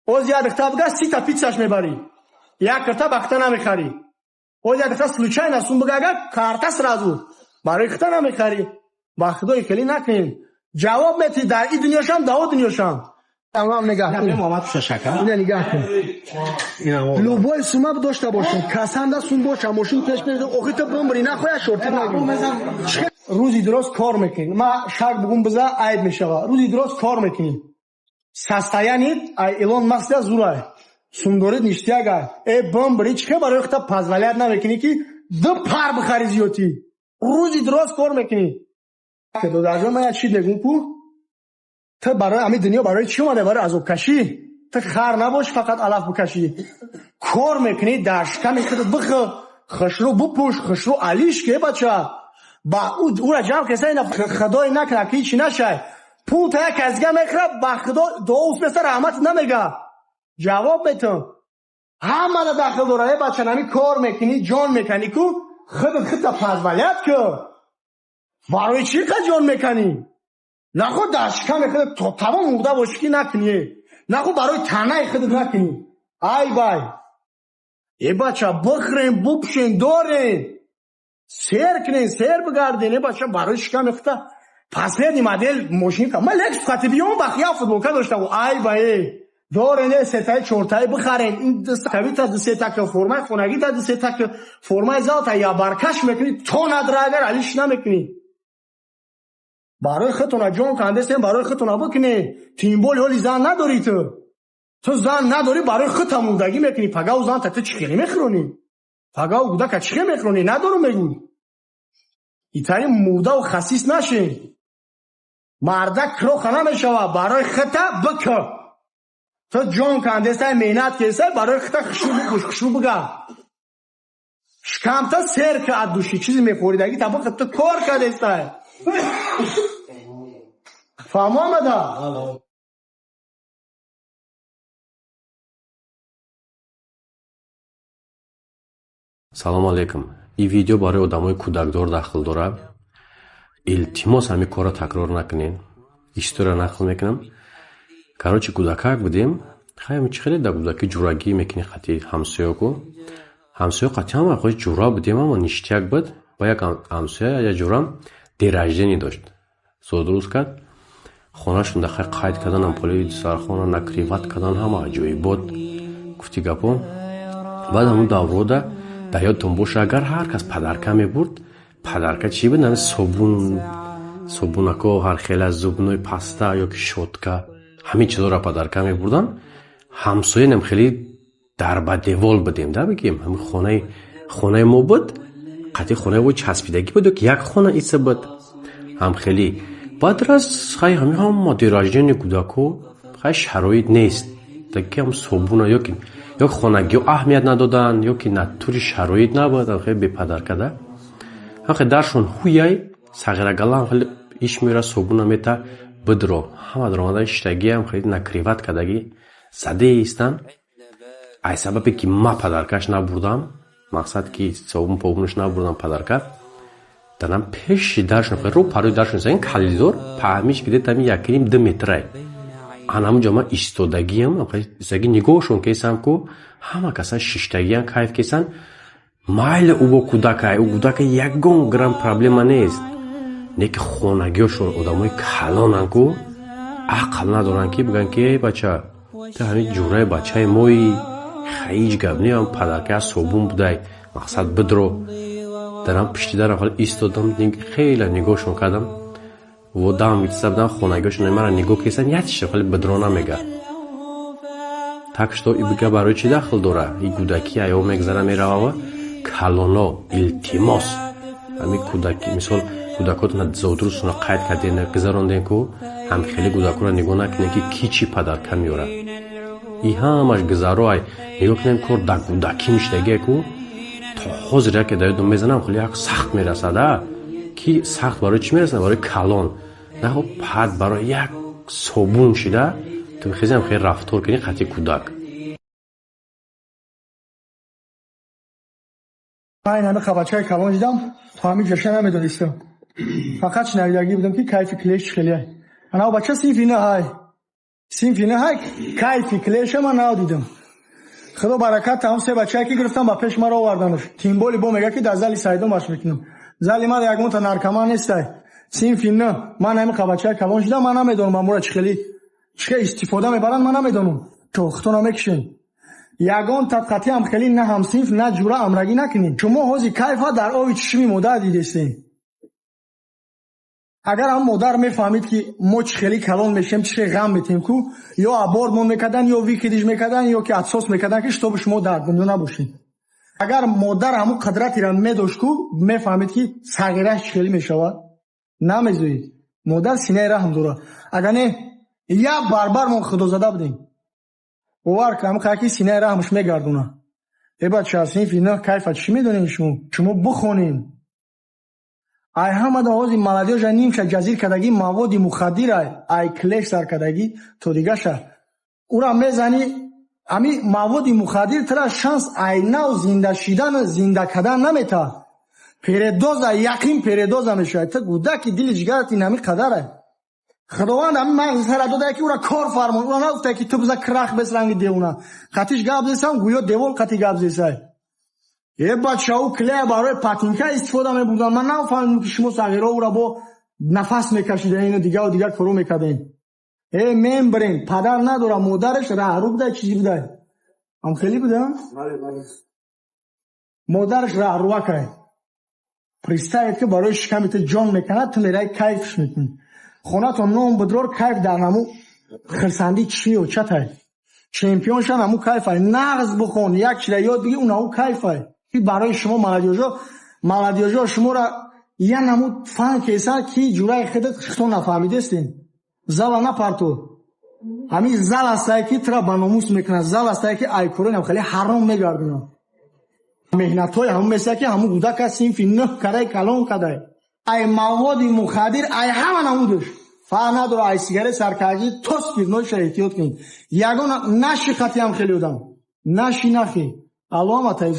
Оз як духта бига 30 та пиццаш мебарӣ, як карта бахта намехарӣ. Оз як духта случайно сум бига, агар карта сразу барои хита намехарӣ. Ба худои хелӣ накунем, ҷавоб метӣ дар и дунёшам, дар о дунёшам. Тамом, нигаҳ кун, ина нигаҳ кун. Любой сума дошта бошем, касанда сум боша, мошин пеш меояд. Охи ту бимрӣ, нахоя шортит нагӣ. Рӯзи дуроз кор мекунӣ, ма шак бугум биза, айб мешава. Рӯзи дуроз кор мекунӣ, состоянит ай Илон Маск зурай, сумдорид, ништяк ай. Э, бимбри, чӣ барои хута позволять намекунӣ, ки ду пар бихари зиётӣ? Рӯзи дуроз кор мекунӣ. Додарҷон, ман як чиз мегӯм ку: ту барои ҳамин дунё барои чӣ омада? Барои азобкашӣ? Ту хар набош, фақат алаф бикашӣ. Кор мекунӣ, дар шиками худат бихӯр, хушрӯ бипӯш, хушрӯ алиш ке, бача. Ба ура ҷамъ кеса, ина худое накунад, ки ҳичи нашай. Пул та як кас дига мехӯра, ба худо дуо успеста, раҳмат намега. Ҷавоб метам, ҳамада дахл дора. Э, бача, нами кор мекунӣ, ҷон меканӣ ку, худат худта позволять ку. Барои чӣ қа ҷон меканӣ? Нахо дар шиками худат то тамом мурда бошӣ, ки накунӣ. Нахо барои танаи худат накунӣ. Ай вай, э бача, бихӯрем, бупӯшем, дорем, сер кунем, сер бигардем. Э бача, барои шиками худта последний модель мошин, ма Лексус хати биём, бахия футболка доштам. Ай вай, э дорен, э сетаи чортаи бихарен, ин тавита ду сета, формаи хонагита ду сета, формаи залта я баркаш мекунӣ, то надра агар алиш намекунӣ. Барои худтона ҷон кандестем, барои худтона бикунед. Тем более ҳоли зан надорӣ ту. Ту зан надорӣ, барои худта мурдагӣ мекунӣ. Пагау занта ту чӣ хеле мехӯронӣ? Пагау кӯдака чӣ хел мехӯронӣ? Надорум мегӯй. Итари мурдаву хасис нашен. Мардак кроха намешавад, барои худта бикӯ. Ту ҷон кандестай, меҳнат кестай, барои худта хушрӯ бипӯш, хушрӯ бигард, шикамта сер ка, от души чизе мехӯридагӣ та бихӯр. Ту кор кардестай. Фаҳмо омада? Салому алейкум. Ин видео барои одамои кӯдакдор дахл дорад. Илтимос, ҳамин корро такрор накунед. История нақл мекунам. Короче, кӯдакак будем. Хай, чӣ хеле дар кӯдакӣ ҷурагӣ мекунӣ қати ҳамсоё ку. Ҳамсоё қати ҳама хоҳи ҷура будем, ама ништяк буд. Ба як ҳамсоя, як ҷурам день рождения дошт, зодрӯз кард. Хонашон хай қайд карданам, поли дастархона накрывать кардан, ҳама аҷоибот, гуфти гапо. Баъд ҳамун даврода, дар ёдтон боша, агар ҳар кас подарка мебурд, подарка чӣ буд? Ҳами собун, собунако ҳархела, зубной паста ё ки щётка, ҳамин чизоро подарка мебурдан. Ҳамсоянам хеле дар ба девол будем да, бигем, ҳамин хонаи мо буд, қатъи хонаи мо часпидагӣ буд, ё ки як хона иса буд ҳам хеле. Баъд раз, хай, ҳами ҳама день рождения кӯдако, хай, шароит нест, таки ҳам собуна ёки ё хонагиҳо аҳамият надоданд, ё ки натури шароит набуд, хеле бе подарка да. Ҳам даршон ҳуяй сағирагалам хеле иш меёра, собуна мета, бидро. Ҳама даромада иштагиам хеле накрывать кардагӣ задаистанд. Ай сабабе ки ма подаркаш набурдам, мақсад ки собун побунаш набурдам подарка, данам пеши даршон, рӯ парои даршон, ин калидор паҳмиш где-то ами якним ду метрай, анамуҷо ман истодагиам, истодагӣ нигоҳшон кесам ку, ҳама каса шиштагиам, кайф кесан. Майли, ӯ бо кӯдакай, ӯ кӯдака ягон грамм проблема нест, не ки хонагиёшон одамои калонанд ку, ақл надоранд ки бигӯянд ки: «Эй бача, ту ҳамин ҷураи бачаи мои, ҳеҷ гап не, подарка собун будай, мақсад бидро». Дарам пишти дарам ҳоли истодам, хеле нигоҳшон кардам, водам витса будам, хонагиёшон мара нигоҳ кесан, як чиз хеле бидро намега. Так что и бига барои чӣ дахл дора? И кӯдакӣ аё мегзара, меравава. Калоно, илтимос, ҳами кӯдаки, мисол, кӯдакотона зодрӯзшона қайд карден, гузаронден ку, ҳам хеле кӯдакоро нигоҳ накунем, ки ки чӣ подарка меёрад. И ҳамаш гузаро ай. Нигоҳ кунем, кор дар кӯдакӣ миштагие ку, то ҳозир яке дар ёдам мезанам, хеле як сахт мерасад, а ки сахт барои чӣ мерасад? Барои калон нахо пад, барои як собун шида ту хезиам хеле рафтор кунӣ қати кӯдак. Ман ин ҳами қабачаи калон дидам, то ҳамин ҷаша намедонистам. Фақат шунавидагӣ будам, ки кайфи клеш чӣ хеле. Анав бача синфи наҳай. Синфи наҳай, кайфи клеша ман надидам. Худо баракат там се бачае ки гирифтам, ба пеш маро оварданаш. Тимболи бо мега, ки дар зали Сайдо машқ мекунам. Зали ман ягонта наркоман нестай. Синфи на. Ман ҳами қабачаи калон шудам, ман намедонам амура чӣ хеле чӣ хел истифода мебаранд, ман намедонам. То худтона мекушем. Ягон табқатиам хеле на ҳамсинф, на ҷура амрагӣ накунед. Шумо ҳозир кайфа дар ови чишми модар дидестем. Агар ҳам модар мефаҳмид, ки мо чӣ хеле калон мешем, чӣ хел ғам метем ку, ё абортмон мекардан, ё выкидыш мекардан, ё ки отсос мекардан, ки чтобы шумо дар дунё набошед. Агар модар ҳамун қудратеро медошт ку, мефаҳмид, ки сағираш чӣ хеле мешавад, намезоид. Модар синаи раҳм дорад. Агар не, як барбармон худозада будем. Бовар кун, ҳамин ки синаи раҳмаш мегардонад. Э бача, синфи на кайфа чӣ медонед шумо? Шумо бихонед. Ай ҳамада ҳозир молодёжа нимша ҷазир кардагӣ маводи мухаддир, ай клеш сар кардагӣ то дигаша. Ура мезанӣ, ҳами маводи мухаддир тра шанс ай нав зинда шидан, зинда кардан наметаҳад. Передоза, яқин передоза мешавад. Ту кӯдаки, дили ҷигарат ин ҳами қадарай. Худованд ҳамин мағзи сара додае, ки ура кор фармон. Ура нагуфтае, ки ту биза крах бес ранги девона. Қатиш гап зесам, гӯё девол қати гап зесай. Э бача, ӯ клея барои патинка истифода мебурданд. Ман нафаҳмидам, ки шумо сағиро ӯра бо нафас мекашидаен, ину дигаву дигар коро мекардем. Э мембрен, падар надора, модараш раҳрӯ будай, чизи будай. Ам хеле буда? Модараш раҳрӯакай. Представить, ки барои шиками ту ҷон мекунад, ту мераи кайфш мекунӣ. Хонатон ном бидрор, кайф дар наму хирсандӣ чӣ чатай. Чемпион шан, ҳаму кайфай. Нағз бихон, як чира ёд бигир, он ҳаму кайфай. Ки барои шумо молодёжо, молодёжо шуморо я намуд фан кесан, ки ҷураи худат хито нафаҳмидестен. Зала напарту. Ҳамин зал астае, ки тура ба номус мекунад, зал астае, ки айкоринам хеле ҳаром мегардонад. Меҳнатҳои ҳамун меса, ки ҳамун кӯдака синфи нӯҳ кадай, калон кадай. Ай маводи мухаддир, ай ҳама намудаш. Фарқ надора, ай сигарет саркардӣ то спиртнойша эҳтиёт кунед. Ягона наши қатиам хеле одам. Наши нахи. Аллоҳ ама таиф.